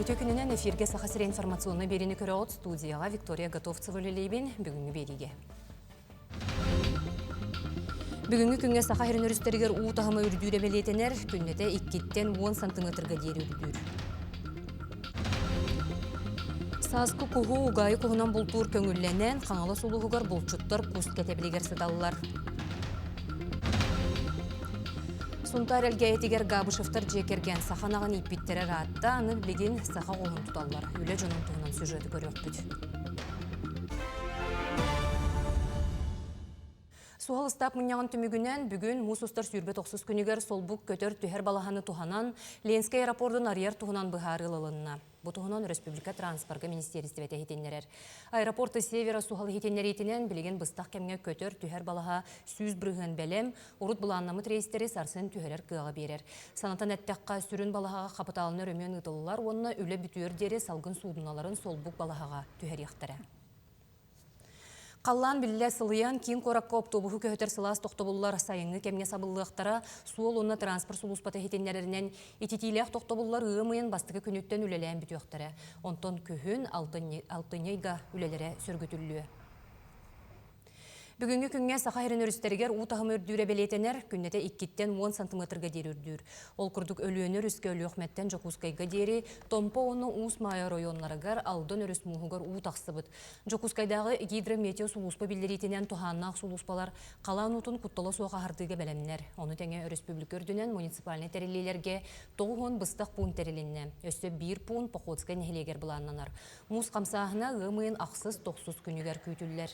Үтө күнүнэн эфиргэ Саха сирэ информационнай биэриини көрөҕүт студияҕа Виктория Готовцева үлэлиибин бүгүҥҥү биэриигэ. Бүгүҥҥү күҥҥэ Саха сирин өрүстэригэр уу таһыма үрдүүрэ бэлиэтэнэр, күннэтэ иккиттэн уон сантыметрга диэри үрдүүр. Сааскы куһу угаайы куһунан бултуур көҥүллэнэн, Хаҥалас улууһугар булчуттар кус кэтэбилигэр сыталлар. Сунтаар Элгээйитигэр Габышевтар дьиэ кэргэн саха ынаҕын ииппиттэрэ ыраатта, аны билигин саха оҕуһун туталлар. Үлэ дьонун туһунан сюжеты көрүөхпүт. Суһал ыстаап мунньаҕын түмүгүнэн бүгүн муус устар 29 күнүгэр солбук көтөр түһэр балаһаны туһанан Ленскэй аэропордун арыйар туһунан быһаарыы ылылынна. Бу туһунан республика транспорга министиэристибэтэ иһитиннэрэр. Аэропорты Севера суһал иһитиннэриитинэн билигин быстах кэмҥэ көтөр түһэр балаһа 100% бэлэм, урут былааннаммыт рейстэри сарсын түһэрэр кыаҕы биэрэр. Санатан эттэххэ, сүрүн балаһаҕа хапытаалынай өрөмүөн ыытыллар уонна үлэ бүтүөр диэри салгын суудуналарын солбук балаһаҕа түһэриэхтэрэ. Халлаан биллэ сылыйан, киин куоракка оптуобуһу көһүтэр сылаас тохтобуллар сайыҥҥы кэмҥэ сабыллыахтара, суол уонна транспорт сулууспата иһитиннэрэринэн, ититиилээх тохтобуллар ыам ыйын бастакы күнүттэн үлэлээн бүтүөхтэрэ. Онтон күһүн алтынньы ыйга үлэлэрэ сөргүтүллүө. Бүгүҥҥү күҥҥэ Саха сирин өрүстэригэр уу таһыма үрдүүрэ бэлиэтэнэр, күннэтэ иккиттэн уон сантыметрга диэри үрдүүр. Ол курдук Өлүөнэ өрүскэ Өлүөхүмэттэн Дьокуускайга диэри, Томпо уонна Уус Маайа оройуоннарыгар Алдан өрүс мууһугар уу тахсыбыт. Дьокуускайдааҕы гидрометео сулууспа биллэриитинэн туһааннаах сулууспалар халаан уутун куттала суох аһардыыга бэлэмнэр. Ону тэҥэ өрөспүүбүлүкэ үрдүнэн муниципальнай тэриллиилэргэ 90 быстах пуун тэрилиннэ. Өссө биир пуун Походскай нэһилиэгэр былааннанар. Муус хамсааһына ыам ыйын ахсыс-тохсус күнүгэр күүтүллэр.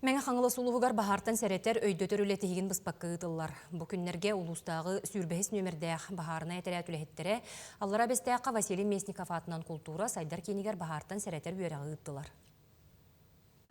Мэҥэ Хаҥалас улууһугар баһаартан сэрэтэр, өйдөтөр үлэ тиһигин быспакка ыытыллар. Бу күннэргэ улуустааҕы сүүрбэһис нүөмэрдээх баһаарынай этэрээт үлэһиттэрэ Аллараа Бэстээххэ Василий Местников аатынан култуура сайдар киинигэр баһаартан сэрэтэр үөрэҕи ыыттылар.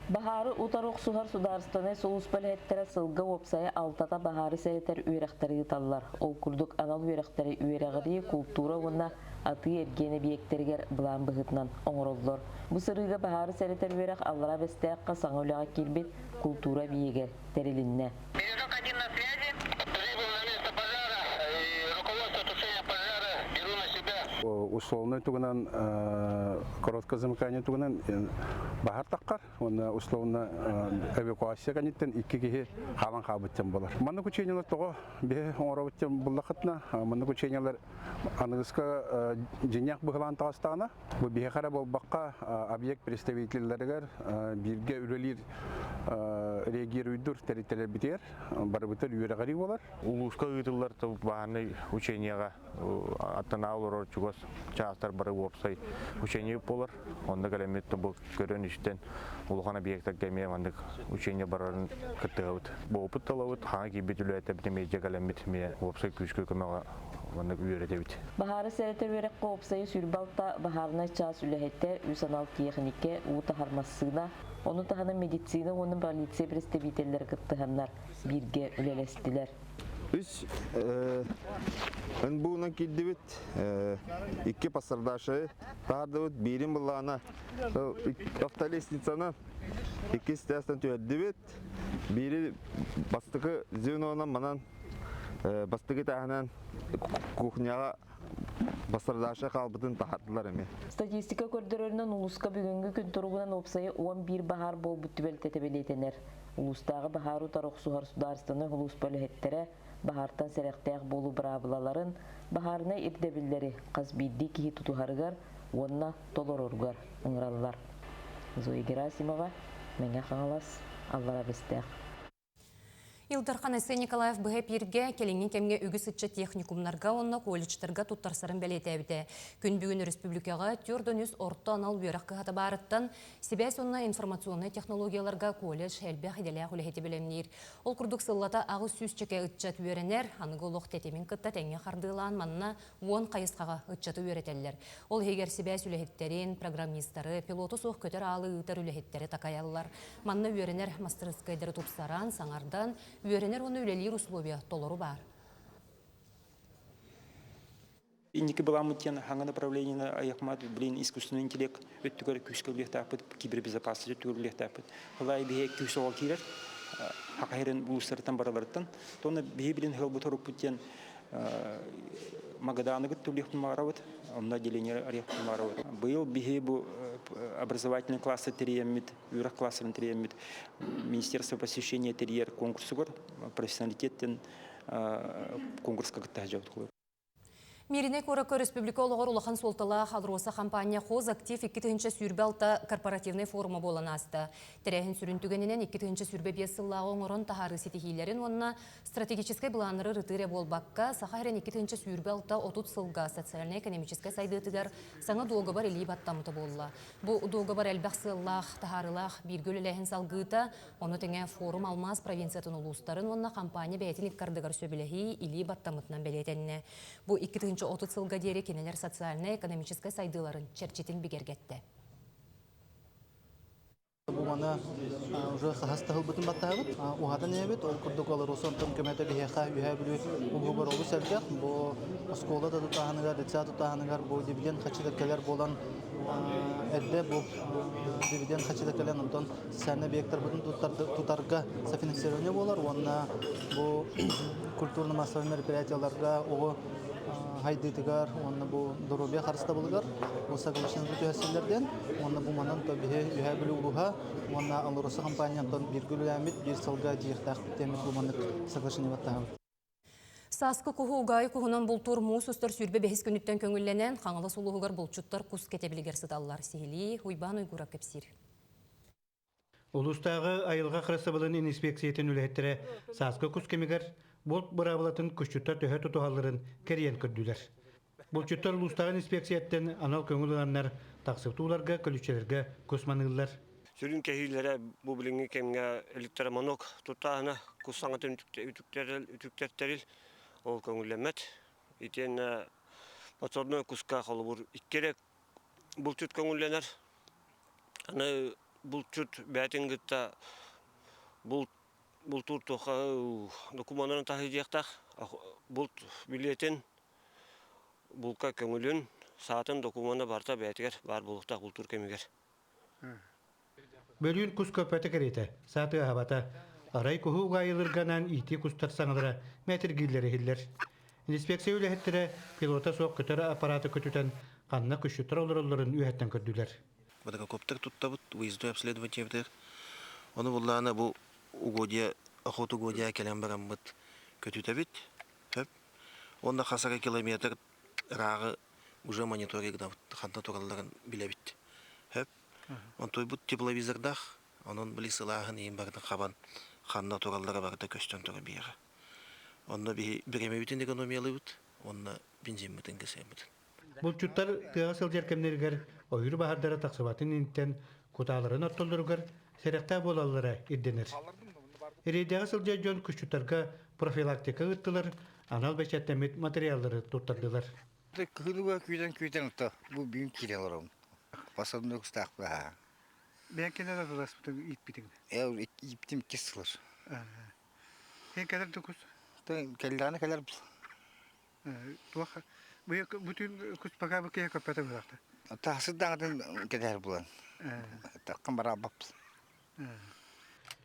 Баһаары утары охсуһар судаарыстыбаннай сулууспа үлэһиттэрэ сылга уопсайа алтата баһаары сэрэтэр үөрэхтэри ыыталлар. Ол курдук анал үөрэхтэри үөрэҕирии, култуура уонна атыы-эргиэн эбийиэктэригэр былаан быһыытынан оҥороллор. Бу сырыыга баһаары сэрэтэр үөрэх Аллараа Бэстээххэ саҥа үлэҕэ киирбит култуура эбийиэгэр тэрилиннэ. Бережок один на связи. Прибыл на место пожара и руководство тушения пожара беру на себя. Условнай тугунан короткое замыкание тугунан баһар таххар уонна условно эвакуация кэнниттэн икки киһи хаалан хаалбыт буолар. Маннык учениелар тоҕо биһи оҥоробут диэн буллахытына маннык учениелар аныгыска дьиҥнээх быһылаан таҕыстаҕына Бу биһиэхэ эрэ буолбакка, объект представителлэригэр бииргэ үлэлиир реагируйдур тэрилтэлэрбитигэр барыбытыгар үөрэҕирии буолар. Улууска ыытыллар баһаарынай учениеҕа аттана олорор чугас чаастар бары уопсай учение буолар. Онно кэлэммит бу көрөн-истэн улахан объектарга эмиэ маннык учение барарын кыттыһабыт. Бу опыт талабыт, хаҥа киирбит үлэһиттэрбит эмиэ дьэ кэлэммит эмиэ уопсай күүскэ көмөҕө маннык үөрэтэбит. Баһаары сэрэтэр үөрэххэ уопсайа 26 баһаарынай чаас үлэһитэ, үс анал тиэхиникэ, уу таһар массыына, ону таһынан медицина уонна полиция представителлэрэ кыттыһаннар бииргэ үлэлэстилэр. Үс НБУ-нан киирдибит, икки пострадавшие таһаардыбыт, биирин былаана автолестницаны иккис тестан түһэрдибит, Биири бастакы звенонан манан бастакы этааһынан кухняҕа бастардаша хаалбытын таһаардылар эмиэ. Статистика көрдөрөрүнэн улууска бүгүҥҥү күн туругунан уопсайа 11 баһаар буолбут түбэлтэтэ бэлиэтэнэр. Улуустааҕы баһаар утары охсуһар судаарыстыбаннай сулууспа үлэһиттэрэ баһаартан сэрэхтээх буолуу быраабылаларын, баһаарынай ирдэбиллэри хас биирдии киһи тутуһарыгар уонна толороругар ыҥыраллар. Зоя Герасимова, Мэҥэ Хаҥалас, Аллара Бэстээх. Ил Дархан Айсен Николаев быһа эпииргэ кэлиҥҥи кэмҥэ үгүс ыччат техникумнарга уонна колледжтарга туттарсарын бэлиэтээбитэ. Күн бүгүн өрөспүүбүлүкэҕэ 403 орто анал үөрэх кыһата баарыттан сибээс уонна информационнай технологияларга колледж элбэх идэлээх үлэһити бэлэмниир. Ол курдук сыллата 800 чэкэ ыччат үөрэнэр, аныгы олох тэтимин кытта тэҥҥэ хардыылаан манна уон хайысхаҕа ыччаты үөрэтэллэр. Ол иһигэр сибээс үлэһиттэрин, программистары, пилоту суох көтөр аалы ыытар үлэһиттэри такайаллар. Манна үөрэнэр мастарыскыайдары тупсаран, саҥардан, үөрэнэр уонна үлэлиир условия толору баар. Инники былааммыт диэн хаҥа направлениены айахмат, блин, искусственный интеллект өттүгэр күүскэ үлүөхтаахпыт, кибербезопасность өттүгэр үлүөхтаахпыт. Ылай биһи күүс оҕо киирэр, хахайрын улуустарыттан бараларыттан. Тонна биһи билин хылбыт хорукпут диэн. Магадааны кытта үлүөхпүн баҕарабыт, онно отделение арыйыахпын баҕарабыт. Быйыл биһи бу образовательный классы тэрийэммит, үөрэх класстарын тэрийэммит Министерство просвещения тэрийэр конкурсугар профессионалитеттен конкурска кытта сылдьабыт. Мииринэй куоракка өрөспүүбүлүкэ олоҕор улахан суолталаах АЛРОСА хампаанньа Хозактив 2026 корпоративнай форума буолан ааста. Тэрээһин сүрүн түгэнинэн 2025 сыллааҕы оҥорон таһаарыы ситиһиилэрин уонна стратегическай былааннары ырытыы эрэ буолбакка, Саха сирин 2026-30 сылга социальнай-экономическай сайдыытыгар саҥа дуогабар илии баттаммыта буолла. Бу дуогабар элбэх сыаллаах, таһаарыылаах бииргэ үлэлээһин салгыыта, ону тэҥэ форум Алмаас провинциятын улуустарын уонна хампаанньа бэйэтин иккардыгар сөбүлэһии илии баттаммытынан бэлиэтэннэ. Бу 2030 сылга диэри кинилэр социальнай-экономическай сайдыыларын чэрчитин бигэргэттэ. Бу маны уже хаһыс таһылбытын баттаабыт, уһатан иһэбит. Ол курдук АЛРОСА онтон көмөтө биһиэхэ Үөһээ Бүлүү улууһугар олус элбэх. Бу оскуола да тутааһыныгар, лицей тутааһыныгар бу дивиденд харчыта кэлэр буолан эрдэ бу дивиденд харчыта кэлэн онтон социальнай объектарбытын тутарга софинансирование буолар уонна бу культурно-массовай мероприятияларга оҕо хайдыытыгар уонна бу доруобуйа харыстабылыгар бу соглашениены түһэрсэллэр уонна бу манан то биһи Үөһээ Бүлүү улууһа уонна АЛРОСА компаниятын бииргэ үлэлээммит биир сылга дьиэхтээхпит диэммит бу маннык соглашение баттаһабыт. Сааскы куһу угаайы куһунан бултуур муус устар 25 күнүттэн көҥүллэнэн, Хаҥалас улууһугар булчуттар кус кэтэбилигэр сыталлар. Сиһилии Уйбаан Уйгуров кэпсиир. Улуустааҕы айылҕа харыстабылын иниспиэксийэтин үлэһиттэрэ сааскы кус кэмигэр булт быраабылатын кусчуттар төһө тутуһалларын кэрийэн көрдүлэр. Булчуттар улуустааҕы иниспиэксийэттэн анал көҥүл ыланнар тахсыбыт ууларга, көлүччэлэргэ кус маныыллар. Сүрүн кэһиилэрэ бу билиҥҥи кэмҥэ электроманок туттааһына, кус саҥатын үтүктэр тэрил, ол көҥүллэммэт. Итиэннэ подсобной куска холобур икки эрэ булчут көҥүллэнэр. Аны булчут бэйэтин кытта булт бултуур туохха докумуоннарын таһыйдыахтаах. Булт билиэтин, булка көҥүлүн, саатын докумуона барыта бэйэтигэр баар буолуохтаах бултуур кэмигэр. Бөлүүн кус көппөтө кэриэтэ, саа тыаһаабата. Арай куһу угаайылырганан иитии кустар саҥалара мэтиргииллэрэ иһиллэр. Инспекция үлэһиттэрэ пилота суох көтөр аппараты көтүтэн ханна күччүттэр олороллорун үөһэттэн көрдүлэр. Квадрокоптер туттабыт, выездной обследование Ону буллаана бу угодья, охота угодья кэлэн бараммыт көтүтэбит. Хөп. Уонна хас эрэ километр ырааҕы уже мониторингнабыт, ханна туралларын билэбит. Хөп. Онтуйбут тепловизордаах, онон били сылааһын иһин барытын хабан ханна тураллара барыта көстөн турар биһиэхэ. Онно биһи бириэмэбитин экономиялыыбыт уонна бензиммытын кысыаммытын. Булчуттар тыаҕа сылдьар кэмнэригэр ойуур баһаардара тахсыбатын инниттэн кутааларын ортолоругар сэрэхтээх буолаллара ирдэнэр. Рейдэҕэ сылдьар дьон кусчуттарга профилактика ыыттылар, анал бэчээттэммит материаллары туттардылар. Кыһылыга күүтэн-күүтэн ото бу бүгүн киирэн олоробун. Пособный кустаахпын аһаа. Бэйэн кэннэ да туласпытыҥ ииппитиҥ? Ээ, ииптим иккис сылыр. Эн кэлэр да кус? Кэллэҕинэ кэлэр. Туох бу түүн кус пока бу киһи көппөтө быһаахта. Таһсыр даҕатын кэтэһэр булан. Таххан бараабап.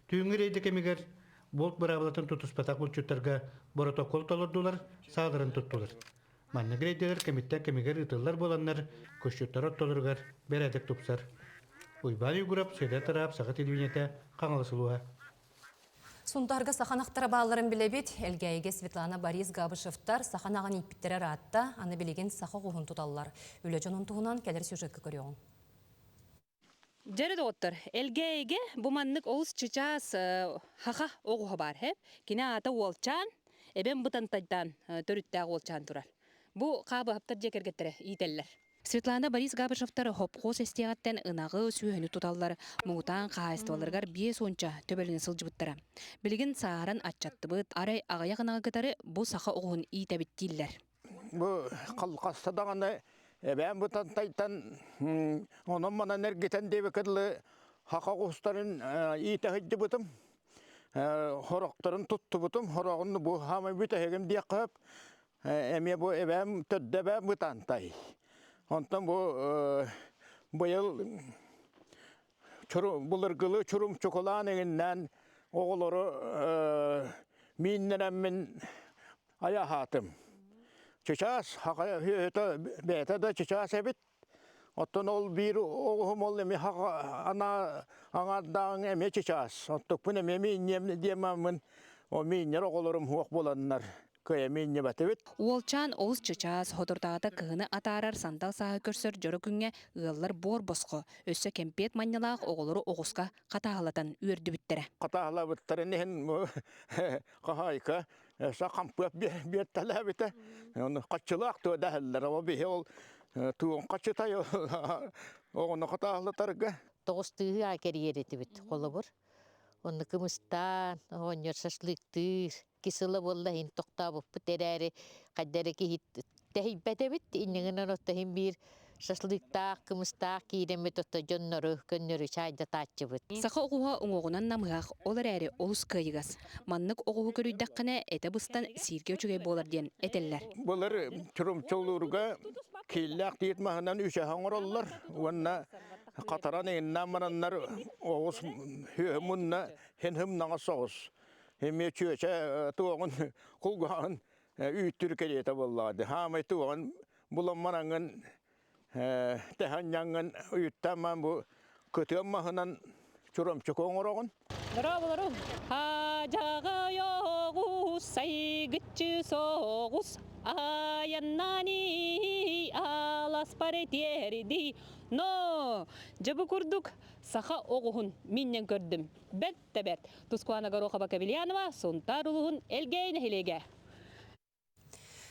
Түүҥҥү рейдэ кэмигэр булт быраабылатын тутуспатах булчуттарга боротокуол толордулар, сааларын туттулар. Маннык рейдэлэр кэмиттэн кэмигэр ыытыллар буоланнар, кусчуттар ортолоругар бэрээдэк тупсар. Уйбаан Уйгурап, Сүөдэр Тараап, Саха телевидениетэ, Хаҥалас улууһа. Сунтаарга саха ынахтара баалларын билэбит. Элгээйигэ Светлана Борис Габышевтар саха ынаҕын ииппиттэрэ ыраатта, аны билигин саха оҕуһун туталлар. Үлэ дьонун туһунан кэлэр сюжекка көрүөҕүҥ. Дьэрэ доҕоттор, Элгээйигэ бу маннык олус чычаас хаха оҕуһа баар һэ. Кини аата Уолчаан, эбэм Бытантайдаан төрүттээх уолчаан турар. Бу Хаабыһаптар дьиэ кэргэттэрэ иитэллэр. Светлана Борис Габышевтар хопхуос эстиэҕиттэн ынаҕы, сүөһүнү туталлар, муҥутаан хаһаайыстыбаларыгар биэс уонча төбөлөнө сылдьыбыттара. Билигин сааһыран аччаттыбыт, арай аҕыйах ынаҕы кытары бу саха оҕуһун иитэбит дииллэр. Бу халҕаста даҕаны эбээн Бытантайтан онон-манан эргитэн диэбиккэ дылы саха оҕустарын иитэ сылдьыбытым. Хорохторун туттубутум, хороҕун бу хаамай бүтэһигим диэххэ сөп. Эмиэ бу эбээм төрдө эбээм Бытантай. Онтон бу быйыл былыргылыы чурумчукулаан иҥиннээн оҕолору мииннэрэммин айаһаатым. Чычаас хака бэйэтэ да чычаас эбит. Оттон ол биир оҕуһум ол эмиэ ана аҥардааҕыҥ эмиэ чычаас. Оттукпун эмиэ миинньиэм диэмаммын ол миинньэр оҕолорум суох буоланнар кыайа миинньибэтибит. Уолчаан олус чычаас, соторутааҕыта кыһыны атаарар сандал сааһы көрсөр дьоро күҥҥэ ыаллар буор босхо, өссө кэмпиэт манньалаах оҕолору оҕуска хатааһылатан үөрдүбүттэрэ. Хатааһылабыттарын иһин хаһаайка өссө хампыап биэртэлээбитэ. Ону хаччылаах туо дэһэллэр. Ол биһи ол туон хачытай оҕону хатааһылатарга. Тоҕус тыыһы аа кэрийэр этибит холобур. Онно кымыстаан, оҕонньор шашлыктыыр, кисыла буолла иһин тохтообуппут эрээри хайда эрэ киһи тэһийбэт эбит иннигинэн отто иһин биир шашлыктаах кымыстаах киирэммит отто дьоннору көннөрү чаайдатааччыбыт. Саха оҕуһа уҥуоҕунан намыһах, ол эрээри олус кыайыгас. Маннык оҕуһу көрүйдэххинэ этэ быстан сииргэ үчүгэй буолар диэн этэллэр. Былыр чурумчулуурга кииллээх тиит маһынан үчэһэ оҥороллор уонна хатаран иҥиннээн бараннар оҕус сүөһү мунна хин хымнаҕас соҕус эмиэ чүөчэ туоҕун кулгааҕын үүттүр кэриэтэ буоллаҕа дии хаамай туоҕун булан бараҥҥын тэһэн үүттаамаан бу кытыан маһынан чурамчуку оҥороҕун. Дорооболору! Хаадьаҕай оҕус, сайгыччы соҕус, айаннаани аласпар тиэрдий. Но, дьэ бу курдук саха оҕуһун минньэн көрдүм. Бэрт да бэрт. Тускуана Горохова-Кавильянова, Сунтаар улууһун Элгээйи нэһилиэгэ.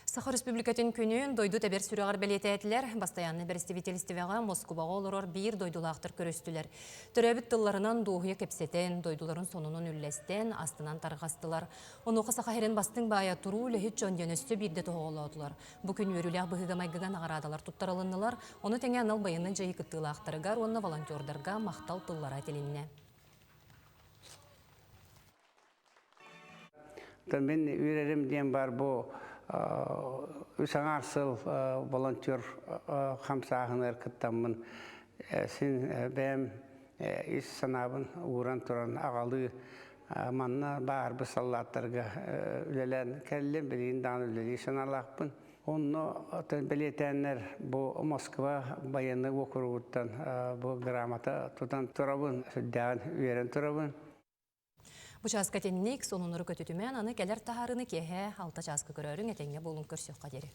Саха Республикатын күнүн дойду тэбэр сүрэҕэр бэлиэтээтилэр. Бастайааннай бэрэстэбиитэлистибэҕэ Москубаҕа олорор биир дойдулаахтар көрүстүлэр. Төрөөбүт тылларынан дуоһуйа кэпсэтэн, дойдуларын сонунун үллэстэн, астынан тарҕастылар. Онуоха Саха сирин бастыҥ баайа туруу үлэһит дьон диэн өссө биирдэ тоһоҕолоотулар. Бу күн үөрүүлээх быһыыга-майгыга наҕараадалар туттарылыннылар. Ону тэҥэ анал байыаннай дьайыы кыттыылаахтарыгар уонна волонтердарга махтал тыллара этилиннэ. Мин үөрэрим диэн бар бу үс аҥаар сыл волонтер хамсааһыныгар кыттаммын син бэйэм ис санаабын ууран туран аҕалыы манна баарбыт саллааттарга үлэлээн кэллим, билигин даҕаны үлэлии санаалаахпын. Онно бэлиэтээннэр бу Москва байыаннай уокуругуттан бу грамота тутан турабын, сүрдээҕин үөрэн турабын. Бу чааска итинник сонуннары көтүтүмэн, аны кэлэр таһаарыыны киэһэ 6 чааска көрөөрүҥ, этэҥҥэ буолун көрсүөххэ диэри.